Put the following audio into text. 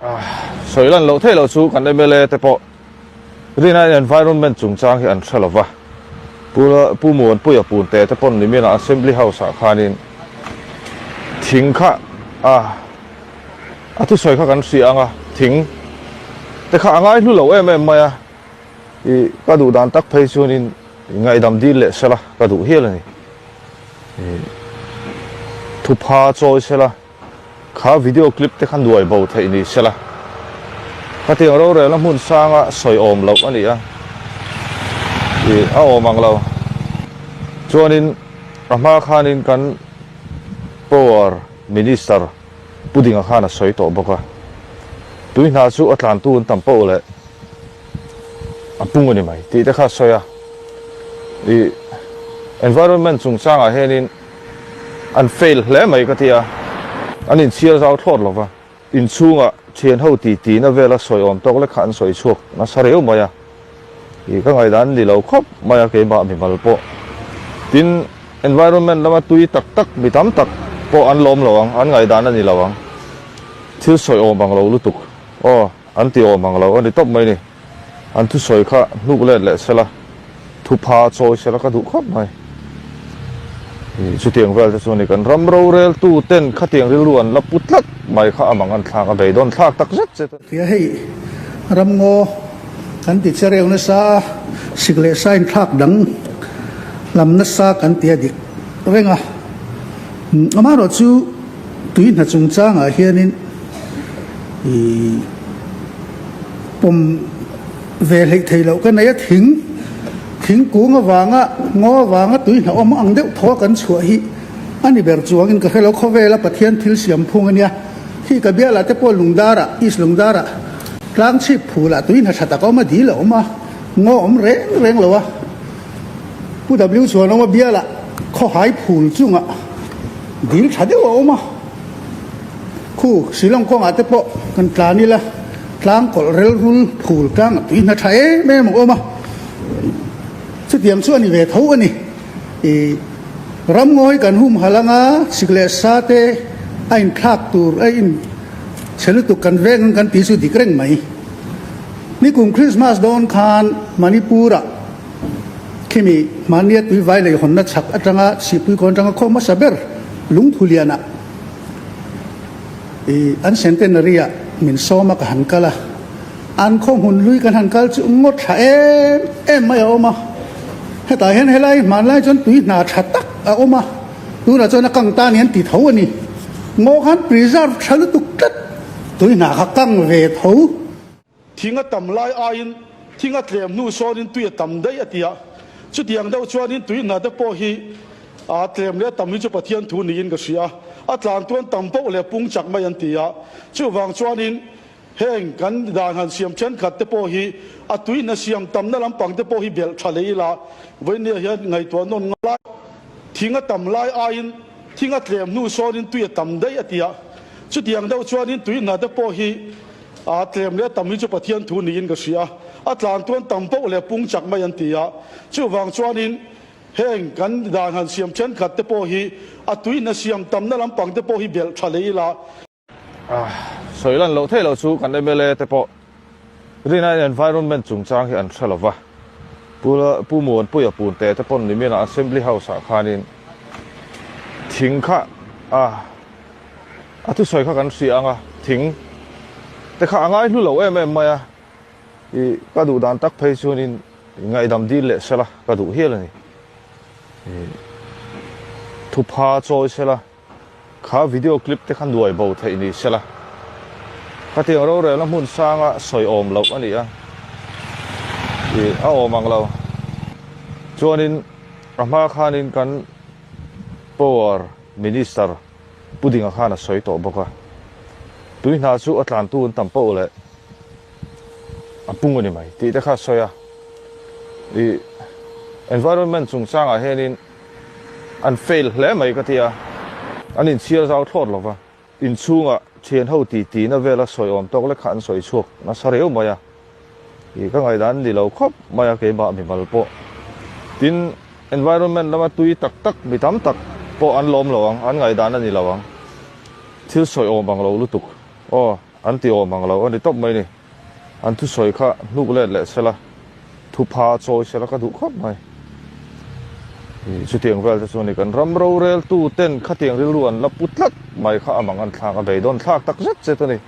Sawi lan loh theih loh chu kan mla te pawh rinaiin environment chungchang hi an hre lo va. Pu Pu Muanpuia Punte te pawn niminah Assembly House ah khanin thing kha a a thusawi kha kan hria ang a, thing te kha a ngai hlu lo em em mai a, ih ka duh dan tak phei chuanin ngaihdam dil leh sela ka duh hial a ni. Ih thupha chawi sela. Kha video clip te kha nuai bo theih ni sela. Khatiang rorelna hmun sanga sawi awm loh a ni a, ih a awm ang lo. Chuanin a hma khanin kan Power Minister Pu Dinga khan a sawi tawh bawk a, tui hna chu a tlantu an tam poh leh a pung a ni mai tih te kha a sawi a. Ih environment chungchangah hianin An fail hle mai ka ti a, an inchhiar zau thlawt lo va, inchhungah thian ho ti tina vela sawi awm tawk lek kha an sawi chhuak nasa reu mai a, ih ka ngaihdan ni lo khawp mai a keimah mimal pawh. Tin, environment lama tui tak tak mi tam tak pawh an lawm lo ang, an ngaihdan a ni lo ang. Thil sawi awm ang lo lutuk aw. An ti awm ang lo a ni tawp mai ni. An thusawi kha hnuk let leh sela, thupha chawi sela ka duh khawp mai. Chutiang vel te chu a ni. Kan ram roreltu ten khatiang rilru an la pu tlat mai kha a mang an thlak a beidawn thlak tak zet zet a. Tia hei ramngaw kan ti che reu nasa a, sik leh sa inthlak dang lam nasa kan ti a dik reng a. Amaherawhchu tui hna chungchangah hianin Ih pawm ve hleih thei loh ka nei a, thing thingkung avanga ngaw avanga tui hlauhawm ang deuh thaw kan chhuah hi a ni ber chuangin ka hre lo. Khawvela Pathian thil siam phung a nia, khi ka bialah te pawh Lungdarah, East Lungdarah tlang chhip phulah tui hna tha tak a awm a, dil a awm a, ngaw a awm reng reng lo a. Pu W Chhuanawma bialah khawhai phul chungah dil tha deuh a awm a. Khu Shillong kawngah te pawh kan tlan ila, tlang kawlh rel rul phul tlang a tui hna tha em em a awm a, chutiang chu a ni ve tho a ni. Ih ramngawi kan humhalh anga sik leh sa te a inthlak tur a in chhe lutuk kan veng ang kan tih chu dik reng mai. Nikum Christmas dawn khan Manipur ah khimi hmania tui vai lei hawnna chhak atanga chhipui kawn atanga khaw hmasa ber Lungthulianah I an centenary ah min sawm a ka han kal a, an khaw hmun lui kan han kal chu ngawt thla em em mai a awm a, hetah hian helai hmanlai chuan tui hna tha tak a awm a, tunah chuan a kang ta ni an ti tho a ni, ngaw khan preserve tha lutuk tlat tui hna kha kang ve tho. Thing a tam lai aiin thing a tlem hnu sawnin tui a tam daih a ti a, chutiang deuh chuanin tui hna te pawh hi a tlem leh a tam hi chu Pathian thu niin ka hria a, a tlan tuan tam poh leh pung chak mai an ti a, chuvang chuanin heng kan dan han siam thenkhat te pawh hi a tui hna siam tamna lampang te pawh hi belh tha leh ila vawinia hian ngaihtuah nawn ngai. Thing a tam lai aiin thing a tlem hnu sawnin tui a tam daih a ti a, chutiang deuh chuanin tui hna te pawh hi A tlem leh tam hi chu Pathian thu niin ka hria a, a tlan tuan tam poh leh pung chak mai an ti a, chuvang chuanin heng kan dan han siam thenkhat te pawh hi a tui hna siam tamna lampang te pawh hi belh tha leh ila. Sawi lan loh theih loh chu kan mla te pawh rinaiin environment chungchang hi an hre lo va, Pu Pu Muanpuia Punte te pawn niminah Assembly House ah khanin thing kha a A thusawi kha kan hria ang a, thing te kha a ngai hlu lo em em mai a, ih ka duh dan tak phei chuanin ngaihdam dil leh sela ka duh hial a ni. Ih thupha chawi sela, kha video clip te kha nuai bo theih ni sela, khatiang rorelna hmun sanga sawi awm loh a ni a, ih a awm ang lo. Chuanin a hma khanin kan power Minister Pu Dinga khan a sawi tawh bawk a, tui hna chu a tlantu an tam poh leh a pung a ni mai tih te kha a sawi a. Ih environment chungchangah hianin an fail hle mai ka ti a, an inchhiar zau thlawt lo va, inchhungah thian ho ti tina vela sawi awm tawk lek kha an sawi chhuak nasa reu mai a. Ih ka ngaihdan ni lo khawp mai a keimah mimal pawh. Tin, environment lama tui tak tak mi tam tak pawh an lawm lo ang, an ngaihdan a ni lo ang. Thil sawi awm ang lo lutuk aw. An ti awm ang lo a ni tawp mai ni. An thusawi kha hnuk let leh sela, thupha chawi sela ka duh khawp mai. Chutiang vel te chu a ni. Kan ram roreltu ten khatiang rilru an la pu tlat mai kha a mang an thlak a beidawn thlak tak zet zet a ni.